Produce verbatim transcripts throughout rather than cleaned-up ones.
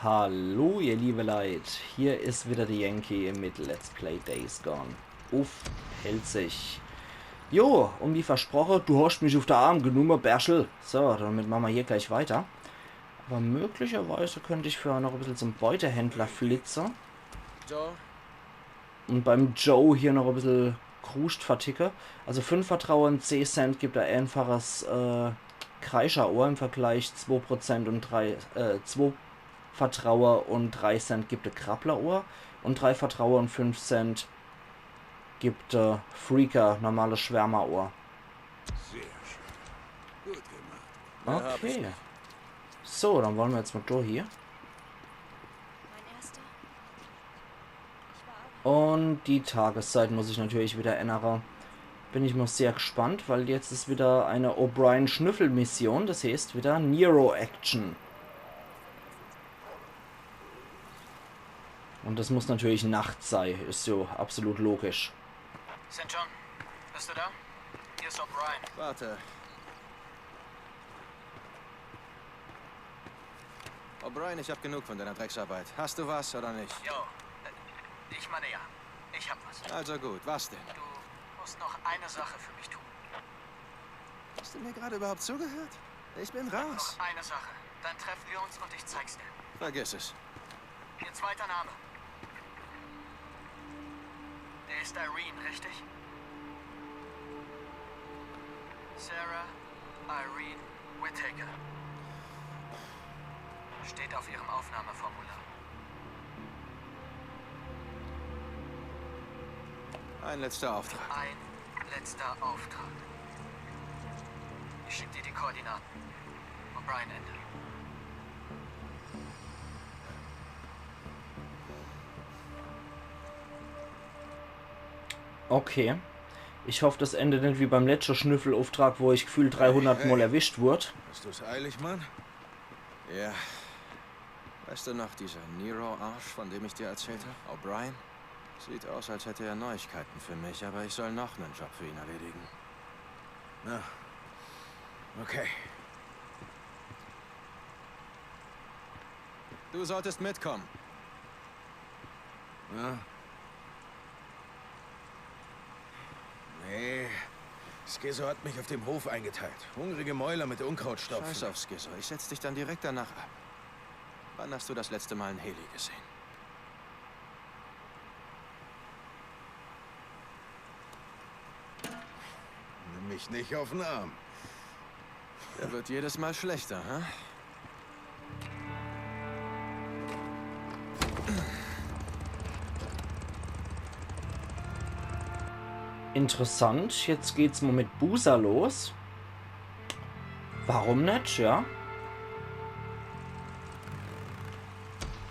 Hallo, ihr liebe Leit, hier is wieder de Yankee mit Let's Play Days Gone uff Pälzisch. Jo, un wie versproche, du hoscht mich uff de Arm genumme, Bärschel. So, damit mache mer hier gleich weiter. Aber möglicherweise könnt ich vorher noch e bissel zum Beutehändler flitze. So, un beim Joe hier noch e bissel Kruscht verticke. Also fünf Vertraue, zeh Cent gibt e einfaches äh, Kreischerohr im Vergleich zwo Prozent un drei, äh, zwo Vertraue un drei Cent gibt e Krabblerohr un drei Vertraue un fünf Cent gibt e Freaker, normales Schwärmerohr. Sehr schön. Gut gemacht. Mehr hab ich Okay. nicht. So, dann wolle mer jetzt mol do hier. Mein erster. Un die Tageszeit muss ich natürlich wieder ännere. Bin ich mol sehr gespannt, weil jetzt is wieder e O'Brien-Schnüffel-Mission, des heeßt wieder Nero-Action. Un des muss natürlich nachts sei, is jo absolut logisch. Saint John, bist du da? Hier ist O'Brien. Warte. O'Brien, ich hab genug von deiner Drecksarbeit. Hast du was oder nicht? Jo, äh, ich meine ja. Ich hab was. Also gut, was denn? Du musst noch eine Sache für mich tun. Hast du mir gerade überhaupt zugehört? Ich bin raus. Noch eine Sache. Dann treffen wir uns und ich zeig's dir. Vergiss es. Ihr zweiter Name. Der ist Irene, richtig? Sarah Irene Whittaker. Steht auf ihrem Aufnahmeformular. Ein letzter Auftrag. Ein letzter Auftrag. Ich schick dir die Koordinaten. O'Brien, Ende. Okay. Ich hoff, des endet net wie beim letschte Schnüffelufftrag, wo ich gefühlt dreihundert Mol erwischt wurd. Hast du's eilig, Mann? Ja. Weißt du noch, dieser Nero-Arsch, von dem ich dir erzählt hab? O'Brien? Sieht aus, als hätte er Neuigkeiten für mich, aber ich soll noch einen Job für ihn erledigen. Na, okay. Du solltest mitkommen. Ja. Nee, Skizzo hat mich auf dem Hof eingeteilt. Hungrige Mäuler mit Unkraut stopfen. Scheiß auf Skizzo, ich setz dich dann direkt danach ab. Wann hast du das letzte Mal einen Heli gesehen? Nimm mich nicht auf den Arm. Der wird jedes Mal schlechter, hä? Interessant, jetzt geht's mol mit Boozer los. Warum net, ja?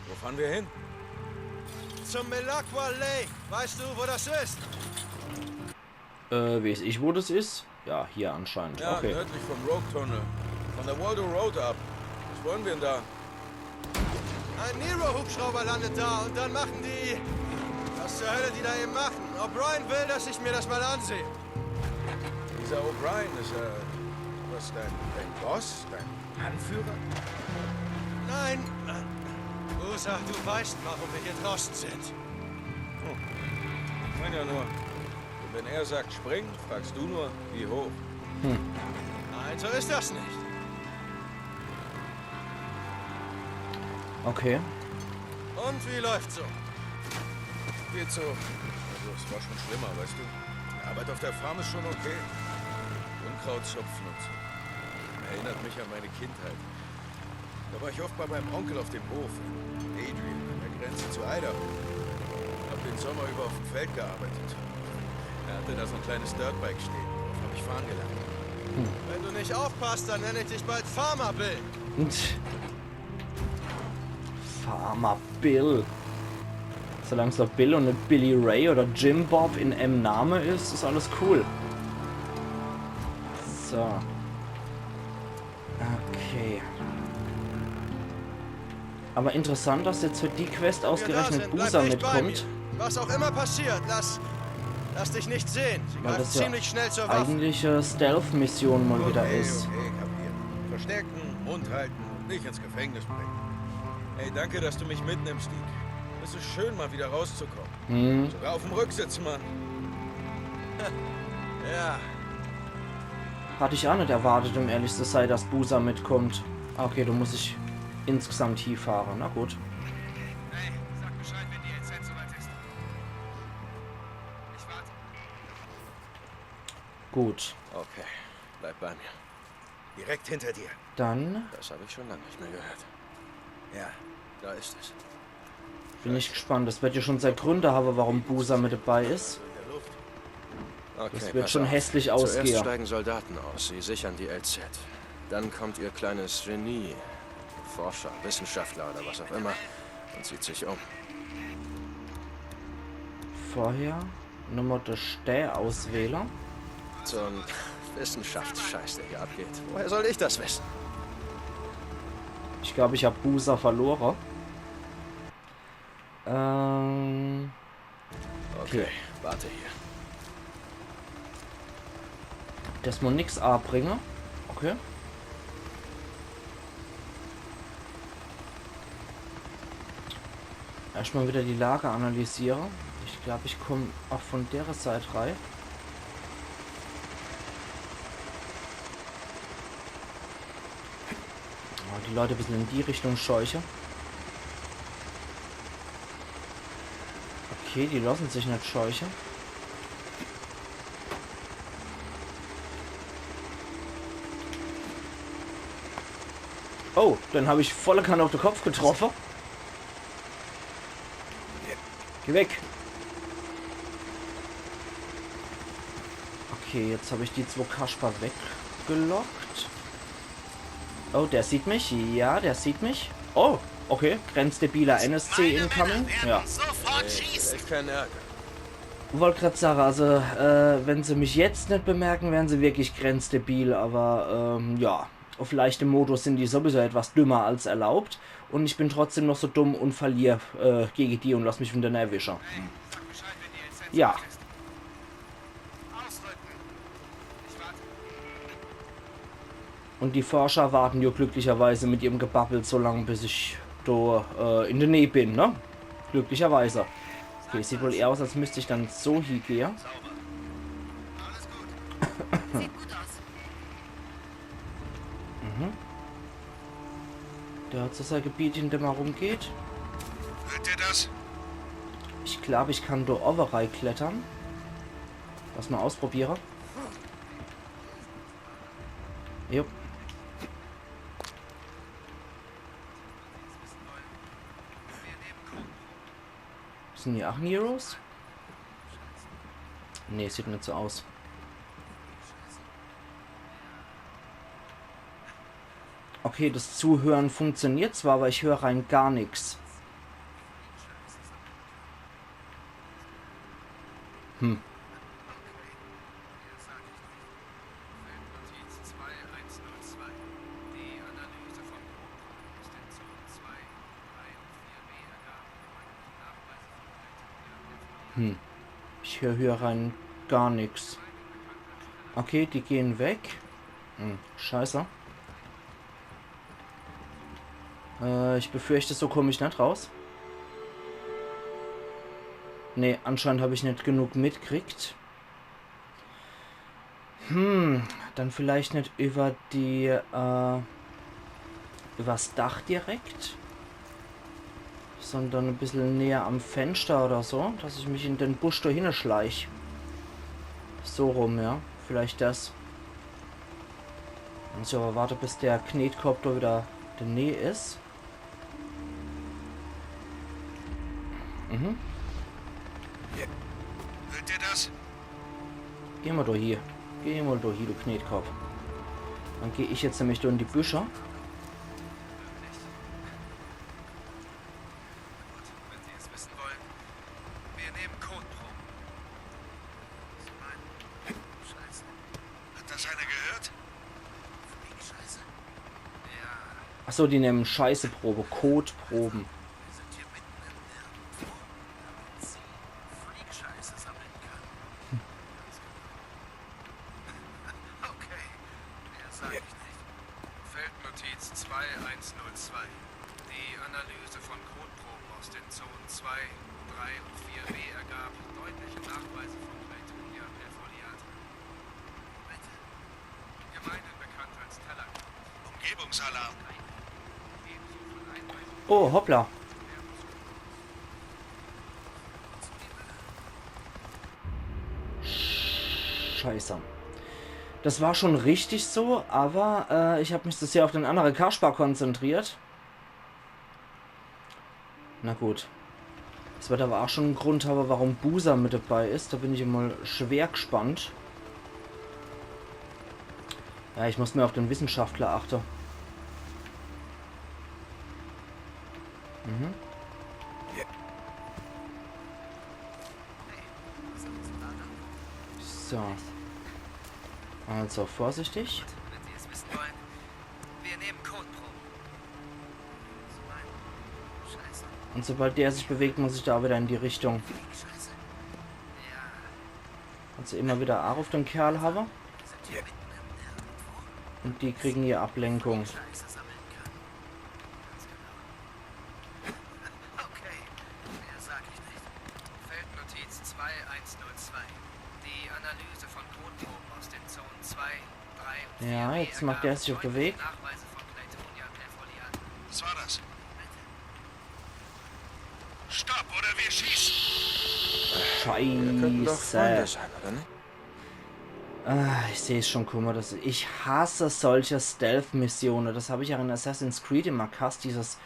Wo fahren wir hin? Zum Milagwa Lake. Weißt du, wo das ist? Äh, weeß ich, wo des is? Ja, hier anscheinend. Ja, okay. Nördlich vom Rogue Tunnel. Von der Waldo Road ab. Was wollen wir denn da? Ein Nero-Hubschrauber landet da und dann machen die, was zur Hölle die da eben machen. O'Brien will, dass ich mir das mal ansehe. Dieser O'Brien ist, äh, was, dein, dein Boss? Dein Anführer? Nein. Boozer, du weißt, warum wir hier draußen sind. Hm. Ich mein ja nur, wenn er sagt springen, fragst du nur, wie hoch. Hm. Nein, so ist das nicht. Okay. Und wie läuft's so? Geht so. Also, es war schon schlimmer, weißt du. Die Arbeit auf der Farm ist schon okay. Unkraut zupfen und so. Erinnert mich an meine Kindheit. Da war ich oft bei meinem Onkel auf dem Hof, in Adrian, an der Grenze zu Idaho. Hab den Sommer über auf dem Feld gearbeitet. Er hatte da so ein kleines Dirtbike stehen, darauf hab ich fahren gelernt. Wenn du nicht aufpasst, dann nenne ich dich bald Farmer Bill. Und Farmer Bill. Solang's noch Bill und net Billy Ray oder Jim Bob in em Name is, is alles cool. So. Okay. Aber interessant, dass jetzt für die Quest ausgerechnet Boozer mitkommt. Was auch immer passiert, lass, lass dich nicht sehen. Sie greifen ziemlich schnell zur Waffe. Weil das ja eigentlich e Stealth-Mission mal wieder is. Okay, okay, kapiert. Verstecken, Mund halten und nicht ins Gefängnis bringen. Hey, danke, dass du mich mitnimmst, Deke. Es ist schön, mal wieder rauszukommen. Hm. Sogar auf dem Rücksitz, Mann. Ja, Hatte ich aa net erwartet, um ehrlich zu sein, dass Boozer mitkommt. Ah, okay, do muss ich insgesamt hiefahre. Na gut. Hey, sag Bescheid, wenn die L Z soweit ist. Ich warte. Gut. Okay, bleib bei mir. Direkt hinter dir. Dann Das habe ich schon lange nicht mehr gehört. Ja, da ist es. Bin ich gespannt. Das wird ja schon sei Gründe haben, warum Boozer mit dabei ist. Okay, Das wird pass schon auf. hässlich Zuerst ausgehen. Steigen Soldaten aus. Sie sichern die L Z. Dann kommt ihr kleines Genie, Forscher, Wissenschaftler oder was auch immer, und zieht sich um. Vorher nochmal das Stää auswählen. So ein Wissenschaftsscheiß, der hier abgeht. Woher soll ich das wissen? Ich glaube, ich habe Boozer verloren. Ähm, Okay, warte hier. Das mal nix abringe. Okay. Erstmal wieder die Lage analysiere. Ich glaube, ich komme auch von der Seite rein. Oh, die Leute ein bisschen in die Richtung scheuche. Okay, die lassen sich nicht scheuchen. Oh, dann habe ich volle Kanne auf den Kopf getroffen. Geh weg. Okay, jetzt habe ich die zwei Kasper weggelockt. Oh, der sieht mich. Ja, der sieht mich. Oh, okay. Grenzdebiler N S C incoming. Ja. Sofort schießen! Ich keinen Ärger. Wollte gerade sagen, also, äh, wenn sie mich jetzt nicht bemerken, wären sie wirklich grenzdebil, aber, ähm, ja. Auf leichtem Modus sind die sowieso etwas dümmer als erlaubt. Und ich bin trotzdem noch so dumm und verliere äh, gegen die und lass mich von denen erwischen. Ja. Und die Forscher warten ja glücklicherweise mit ihrem Gebabbel so lange, bis ich da äh, in der Nähe bin, ne? Glücklicherweise. Okay, sieht wohl eher aus, als müsste ich dann so hier gehen. Sieht gut aus. Da hat es sein Gebiet, in dem er rumgeht. Hört ihr das? Ich glaube, ich kann da oben rein klettern. Lass mal ausprobieren. Jupp. Sind die auch Neros? Nee, sieht nicht so aus. Okay, das Zuhören funktioniert zwar, aber ich höre rein gar nichts. Hm. Hm. Ich höre hier rein gar nichts. Okay, die gehen weg. Hm, scheiße. Äh, ich befürchte, so komme ich nicht raus. Nee, anscheinend habe ich nicht genug mitkriegt. Hm, dann vielleicht nicht über die, äh, übers Dach direkt, sondern ein bisschen näher am Fenster oder so, dass ich mich in den Busch dahinter schleich. So rum, ja. Vielleicht das. Muss ich aber warten, bis der Knetkopp da wieder in der Nähe ist. Mhm. Hört ihr das? Geh mal da hier. Geh mal da hier, du Knetkopp. Dann gehe ich jetzt nämlich da in die Büsche. Wenn Sie es wissen wollen. Wir nehmen Kotproben. Scheiße. Hat das einer gehört? Fliegscheiße. Ja, Achso, die nehmen Scheißeprobe, Kotproben. wir sind hier mitten im Nirgendwo, damit Sie Fliegscheiße sammeln können. Okay, mehr sag ich nicht. Feldnotiz zwei eins null zwei. Die Analyse aus den Zonen zwei, drei und vier B ergab deutliche Nachweise von Claytonia perfoliata. Gemeinhin bekannt als Talakon. Umgebungsalarm. Oh, hoppla. Scheiße. Das war schon richtig so, aber äh, ich habe mich so sehr auf den anderen Kasper konzentriert. Na gut. Es wird aber auch schon einen Grund haben, warum Boozer mit dabei ist. Da bin ich mal schwer gespannt. Ja, ich muss mehr auf den Wissenschaftler achten. Mhm. So. Also vorsichtig. Wenn Sie es wissen wollen, wir nehmen Kotproben. Scheiße. Und sobald der sich bewegt, muss ich da wieder in die Richtung. Scheiße. Ja, Also immer wieder auch auf den Kerl haben. wir sind hier mitten im Nirgendwo. Und die kriegen hier Ablenkung. Scheiße sammeln kann. Ganz genau. Okay, mehr sag ich nicht. Feldnotiz zwei eins null zwei. Die Analyse von Kotproben aus den Zonen zwei, drei und Ja, vier B jetzt macht der ergab sich auf den deutliche Weg. Nachweise von Claytonia perfoliata. Was war das? Stopp oder wir schießen! Wir könnten doch Freunde Scheiße. Sein, oder nicht? Ah, ich sehe es schon, guck mal, das, ich hasse solche Stealth-Missionen. Das habe ich ja in Assassin's Creed immer gehasst, dieses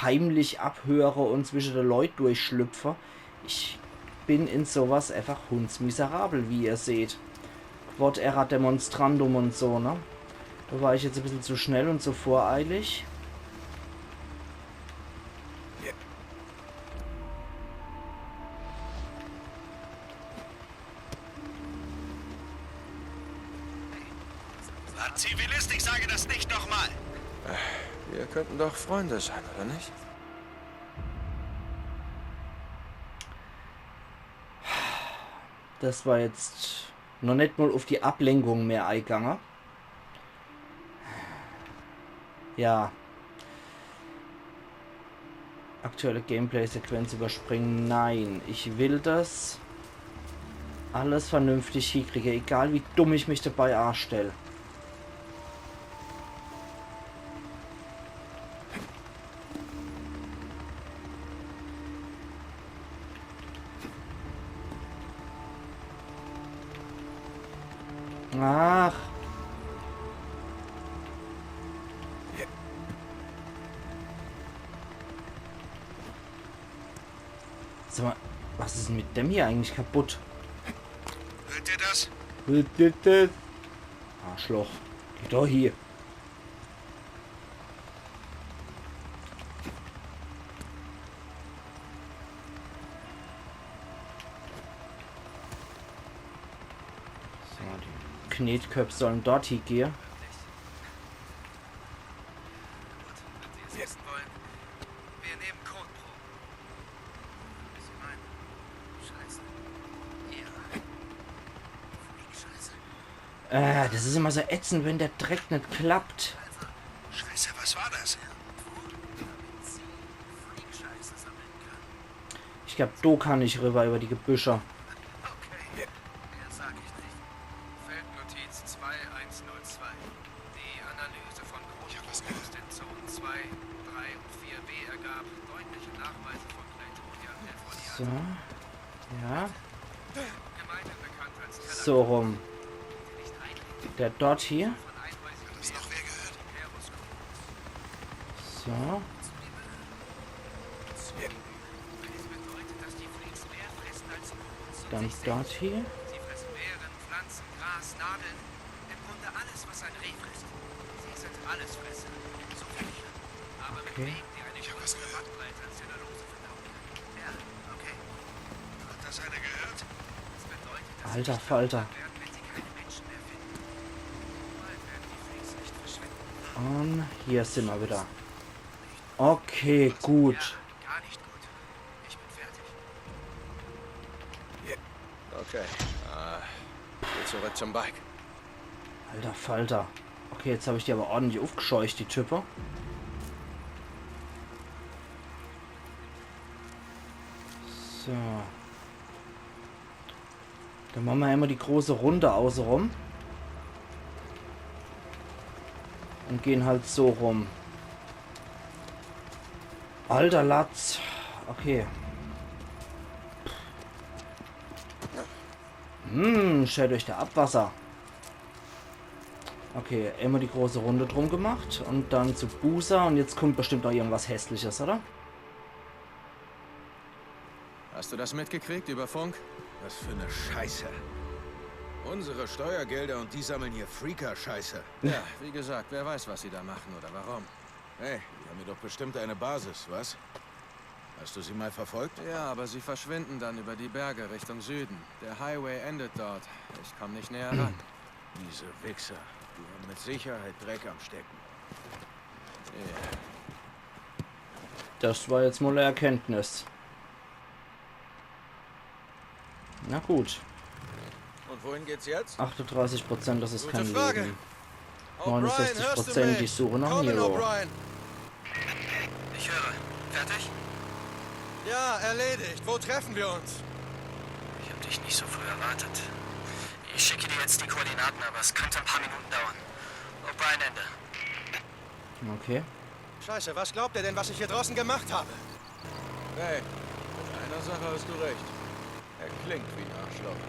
heimlich abhöre und zwischen den Leuten durchschlüpfe. Ich bin in sowas einfach hundsmiserabel, wie ihr seht. Quod erat demonstrandum und so, ne? Da war ich jetzt ein bisschen zu schnell und zu voreilig. War Zivilist, ich sage das nicht nochmal. Wir könnten doch Freunde sein, oder nicht? Das war jetzt noch nicht mal auf die Ablenkung mehr eingegangen. Ja. Aktuelle Gameplay-Sequenz überspringen. Nein, ich will das alles vernünftig hinkriegen, egal wie dumm ich mich dabei anstelle. Ach. Sag mal, was ist denn mit dem hier eigentlich kaputt? Hört ihr das? Arschloch. Geh doch hier. So, die Knetköpfe sollen dort hingehen. Gut, wenn Sie es wissen wollen, wir nehmen Kotproben. Sie meinen? Scheiße. Ja. Scheiße. Äh, das ist immer so ätzend, wenn der Dreck nicht klappt. Scheiße, was war das? Freak-Scheiße sammeln kann. Ich glaub, do kann ich rüber über die Gebüsche. Okay, mehr sag ich nicht. Feldnotiz zwei eins null zwei. Die Analyse von Kotproben aus den Zonen zwei, drei und vier B ergab deutliche Nachweise von Claytonia perfoliata. So. Ja. Gemeinhin bekannt als Teller. So rum. Der dort hier. Von einhäusigen Ist noch wer gehört? So. Das bedeutet, dass die Freaks mehr fressen als nur uns und Dann sich selbst. dort hier. Sie fressen Beeren, Pflanzen, Gras, Nadeln. Im Grunde alles, was ein Reh frisst. Sie sind Allesfresser. So wie wir. Aber mit Okay. Wegen, die eine größere Bandbreite an Zellulose verdauen können. Ja, okay. Hat das einer gehört? Das bedeutet, dass Alter sie Falter. werden, wenn sie keine Menschen mehr finden. Bald werden die Freaks nicht verschwinden. Und hier sind wir wieder. Okay, gut. Gar nicht gut. Ich bin fertig. Okay. Äh, geh zurück zum Bike. Alter Falter. Okay, jetzt habe ich die aber ordentlich aufgescheucht, die Type. So. Dann mache mer immer die große Runde außerum. Und gehen halt so rum. Alter Latz. Okay. Hm, schön durch der Abwasser. Okay, immer die große Runde drum gemacht und dann zu Boozer und jetzt kommt bestimmt noch irgendwas Hässliches, oder? Hast du das mitgekriegt über Funk? Was für eine Scheiße. Unsere Steuergelder und die sammeln hier Freaker-Scheiße. Ja, wie gesagt, wer weiß, was sie da machen oder warum. Hey, die haben hier doch bestimmt eine Basis, was? Hast du sie mal verfolgt? Ja, aber sie verschwinden dann über die Berge Richtung Süden. Der Highway endet dort. Ich komme nicht näher ran. Diese Wichser. Die haben mit Sicherheit Dreck am Stecken. Das war jetzt mal eine Erkenntnis. Na gut. Und wohin geht's jetzt? Achtunddreißig Prozent, das ist Gute kein Frage. Leben. O'Brien, hörst du Neunundsechzig Prozent, mich? Ich suche nach Conan Nero. O'Brien. Ich höre. Fertig? Ja, erledigt. Wo treffen wir uns? Ich hab dich nicht so früh erwartet. Ich schicke dir jetzt die Koordinaten, aber es könnte ein paar Minuten dauern. O'Brien Ende. Okay. Scheiße, was glaubt er denn, was ich hier draußen gemacht habe? Hey, mit einer Sache hast du recht. Er klingt wie ein Arschloch.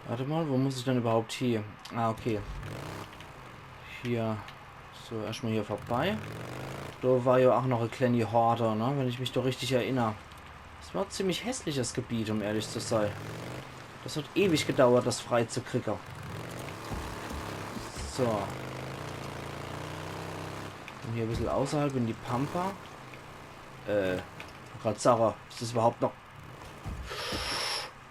Warte mal, wo muss ich denn überhaupt hier? Ah, okay. Hier. So, erstmal hier vorbei. Da war ja auch noch eine kleine Horde, ne? Wenn ich mich da richtig erinnere. Das war ein ziemlich hässliches Gebiet, um ehrlich zu sein. Das hat ewig gedauert, das frei zu kriegen. So. Und hier ein bisschen außerhalb in die Pampa. Äh, grad Sarah, ist das überhaupt noch...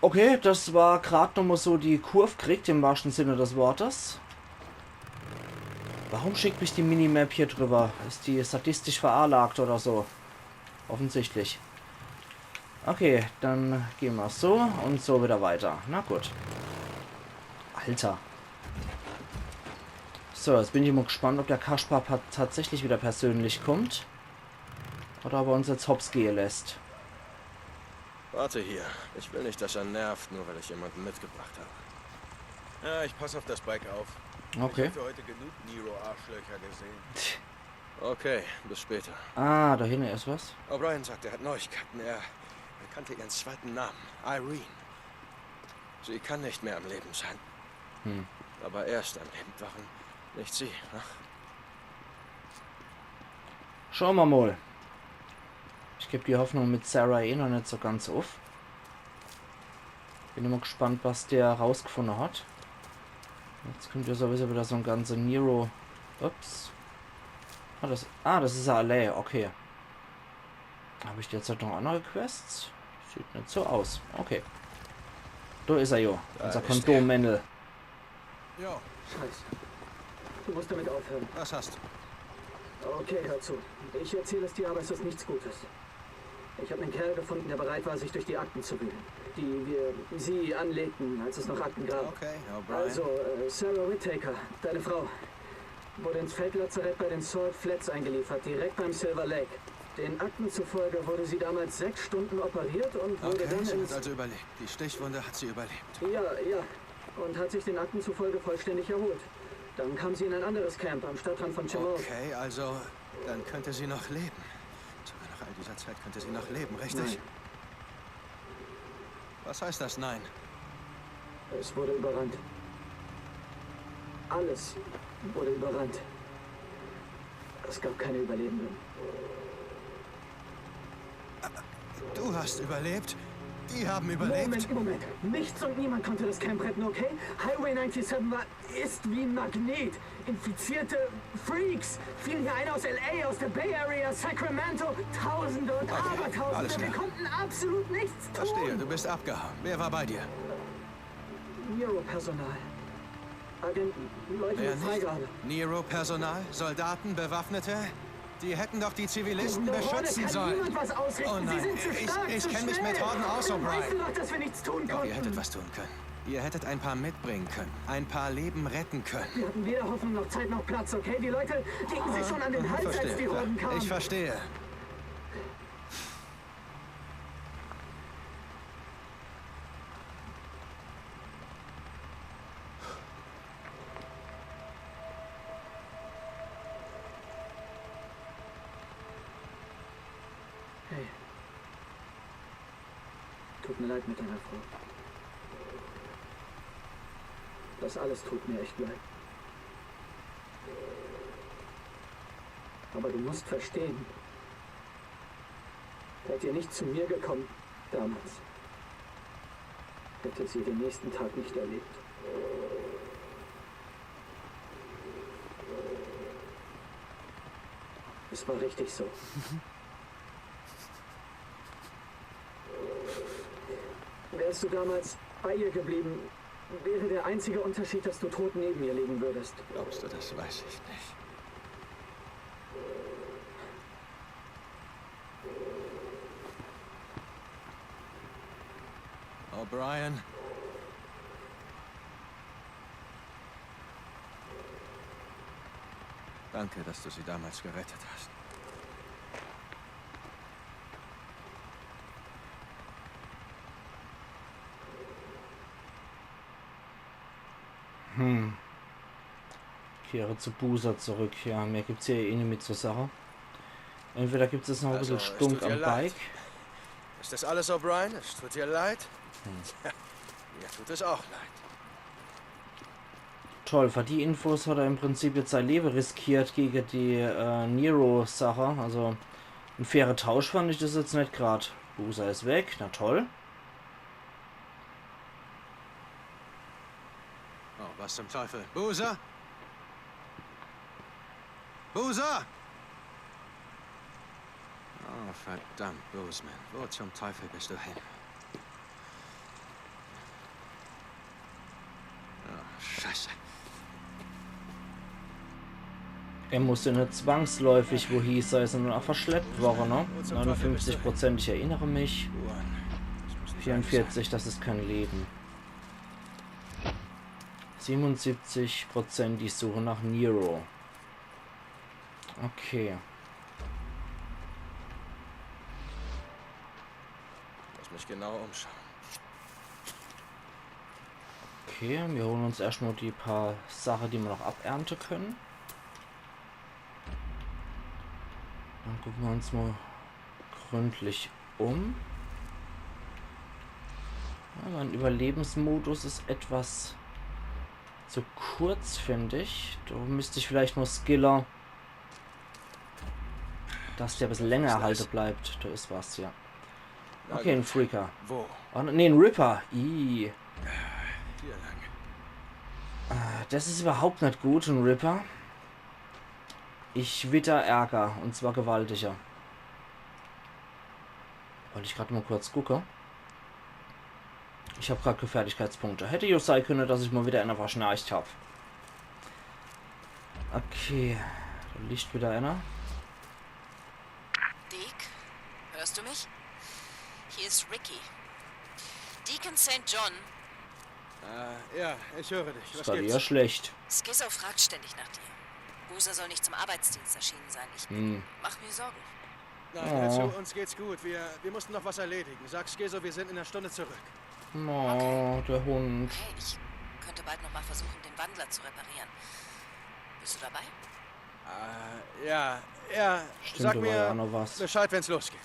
Okay, das war grad nochmal so die Kurv kriegt, im wahrsten Sinne des Wortes. Warum schickt mich die Minimap hier drüber? Ist die sadistisch veranlagt oder so? Offensichtlich. Okay, dann gehen wir so und so wieder weiter. Na gut. Alter. So, jetzt bin ich mal gespannt, ob der Kaspar pa- tatsächlich wieder persönlich kommt. Oder ob er uns jetzt hops gehen lässt. Warte hier. Ich will nicht, dass er nervt, nur weil ich jemanden mitgebracht habe. Ja, ich pass auf das Bike auf. Ich Okay. Hab für heute genug Nero-Arschlöcher gesehen. Okay, bis später. Ah, da hinten ist was. O'Brien sagt, er hat Neuigkeiten. Er, er kannte ihren zweiten Namen. Irene. Sie kann nicht mehr am Leben sein. Hm. Aber er ist am Leben. Warum nicht sie? Ach, Schauen wir mal. Ich geb die Hoffnung mit Sarah eh noch nicht so ganz auf. Bin immer gespannt, was der rausgefunden hat. Jetzt kommt ja sowieso wieder so ein ganzer Nero. Ups. Ah, das, ah, das ist eine Allee, okay. Habe ich derzeit noch andere Quests? Sieht nicht so aus. Okay. Da ist er jo. Da Unser ist er. Kondommännel. Jo, Scheiße. Du musst damit aufhören. was hast du? Okay, hör zu. Ich erzähle es dir, aber es ist nichts Gutes. Ich habe einen Kerl gefunden, der bereit war, sich durch die Akten zu wühlen, die wir, sie anlegten, als es noch Akten gab. Okay, O'Brien. Also, äh, Sarah Whittaker, deine Frau, wurde ins Feldlazarett bei den Salt Flats eingeliefert, direkt beim Silver Lake. Den Akten zufolge wurde sie damals sechs Stunden operiert und wurde Okay, dann sie hat ins... also überlebt. Die Stichwunde hat sie überlebt. Ja, ja. Und hat sich den Akten zufolge vollständig erholt. Dann kam sie in ein anderes Camp am Stadtrand von Chemung. Okay, also, dann könnte sie noch leben. Sogar nach all dieser Zeit könnte sie noch leben, richtig? Nein. Was heißt das, nein? Es wurde überrannt. Alles wurde überrannt. Es gab keine Überlebenden. Du hast überlebt. Die haben überlebt. Moment, Moment. Nichts und niemand konnte das Camp retten, okay? Highway neunundneunzig war, ist wie ein Magnet. Infizierte Freaks fielen hier ein aus L A, aus der Bay Area, Sacramento. Tausende und Abertausende. Alles Wir klar. Konnten absolut nichts tun. Verstehe, du bist abgehauen. Wer war bei dir? Nero-Personal. Agenten, Leute Wer mit nicht? Freigabe. Nero-Personal? Soldaten? Bewaffnete? Die hätten doch die Zivilisten Gehende Horde beschützen kann sollen. Niemand was ausrichten. Oh Sie nein, sind zu ich, stark, ich zu kenne mich schnell. Methoden aus, Sie O'Brien. Wissen doch, dass wir nichts tun Doch, ihr hättet konnten. Was tun können. Ihr hättet ein paar mitbringen können. Ein paar Leben retten können. Wir hatten weder Hoffnung noch Zeit noch Platz, okay? Die Leute legten sich schon an den Hals, als die Verstehe. Horden kamen. Ich verstehe. Tut mir leid mit deiner Frau. Das alles tut mir echt leid. Aber du musst verstehen, wärt ihr nicht zu mir gekommen damals, hätte sie den nächsten Tag nicht erlebt. Es war richtig so. Wärst du damals bei ihr geblieben, wäre der einzige Unterschied, dass du tot neben ihr liegen würdest. Glaubst du, das weiß ich nicht? O'Brien. Danke, dass du sie damals gerettet hast. Hm. Kehre zu Boozer zurück. Ja, mehr gibt's hier eh nimmi zu sage. Entweder gibt's jetzt noch e bissel Also, es Stunk tut dir am leid. Bike. Ist das alles, O'Brien? Es tut dir leid? Tja, mir tut es auch leid. Toll, für die Infos hat er im Prinzip jetzt sei Lewe riskiert gege die äh, Nero-Sache. Also en faire Tausch fand ich das jetzt net grad. Boozer is weg, na toll. Oh, was zum Teufel? Boozer? Boozer! Oh, verdammt, Boozman. Wo zum Teufel bist du hin? Oh, Scheiße. Er muss ja net zwangsläufig wohie sei, sondern auch verschleppt worre, ne? Neunundfünfzig Prozent, ich erinnere mich. Uhren. Das müssen deine Vierundvierzig, das is kein Leben. Siebenundsiebzig Prozent die Suche nach Nero. Okay. Lass mich genau umschauen. Okay, wir holen uns erstmal die paar Sachen, die wir noch abernten können. Dann gucken wir uns mal gründlich um. Ja, mein Überlebensmodus ist etwas zu kurz, finde ich. Da müsste ich vielleicht mal skillen, dass der ein bisschen länger erhalten bleibt. Da ist was, ja. Okay, ein Freaker. Wo? Oh, nee, ein Ripper. Ih. Hier lang. Ah, das ist überhaupt nicht gut, ein Ripper. Ich witter Ärger, und zwar gewaltiger. Wollte ich gerade mal kurz gucken. Ich habe gerade keine Fertigkeitspunkte. Hätte ja sein können, dass ich mal wieder einer verschnarcht habe. Okay, da liegt wieder einer. Deek, hörst du mich? Hier ist Ricky. Deacon Saint John. Äh, ja, ich höre dich. Ist Was gerade eher gibt's? Schlecht. Skizzo fragt ständig nach dir. Boozer soll nicht zum Arbeitsdienst erschienen sein. Ich Hm. mach mir Sorgen. Nein, hör zu, uns geht's gut. Wir, wir mussten noch was erledigen. Sag Skizzo, wir sind in einer Stunde zurück. Oh, der Hund. Hey, ich könnte bald noch mal versuchen, den Wandler zu reparieren. Bist du dabei? Äh, ja, ja. Stimmt, Sag da war ja auch mir noch was. Bescheid, wenn's losgeht.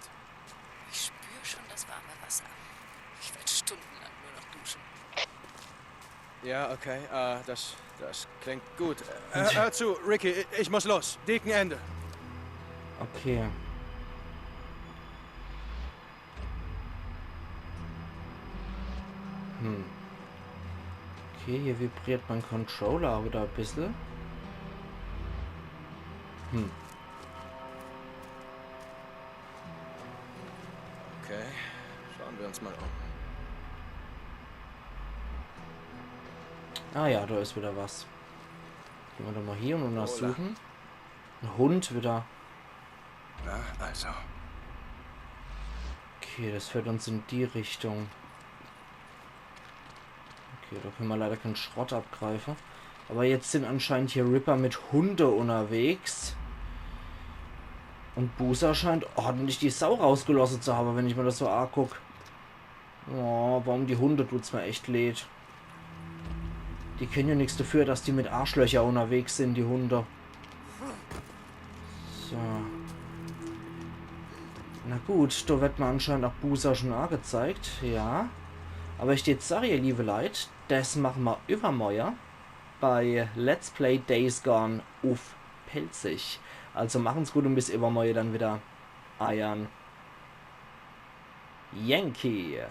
Ich spür schon das warme Wasser. Ich werde stundenlang nur noch duschen. Ja, okay. Äh, das, das klingt gut. Äh, hör, hör zu, Ricky, ich, ich muss los. Deacon Ende. Okay. Hm. Okay, hier vibriert mein Controller auch wieder ein bisschen. Hm. Okay, schauen wir uns mal um. Ah ja, da ist wieder was. Gehen wir doch mal hier und untersuchen. Ein Hund wieder. Na, also. Okay, das führt uns in die Richtung. Okay, da können wir leider keinen Schrott abgreifen. Aber jetzt sind anscheinend hier Ripper mit Hunde unterwegs. Und Boozer scheint ordentlich die Sau rausgelassen zu haben, wenn ich mir das so anguck. Oh, warum die Hunde tut's mir echt leid. Die können ja nichts dafür, dass die mit Arschlöcher unterwegs sind, die Hunde. So. Na gut, do werd mer anscheinend ach Buße schun agezeigt, ja. Awwer ich dät sage, ihr liewe Leit, des mache mer iwwermorje bei Let's Play Days Gone uff Pälzisch. Also machen's gut un bis iwwermorje dann widder. Eiern Yankee.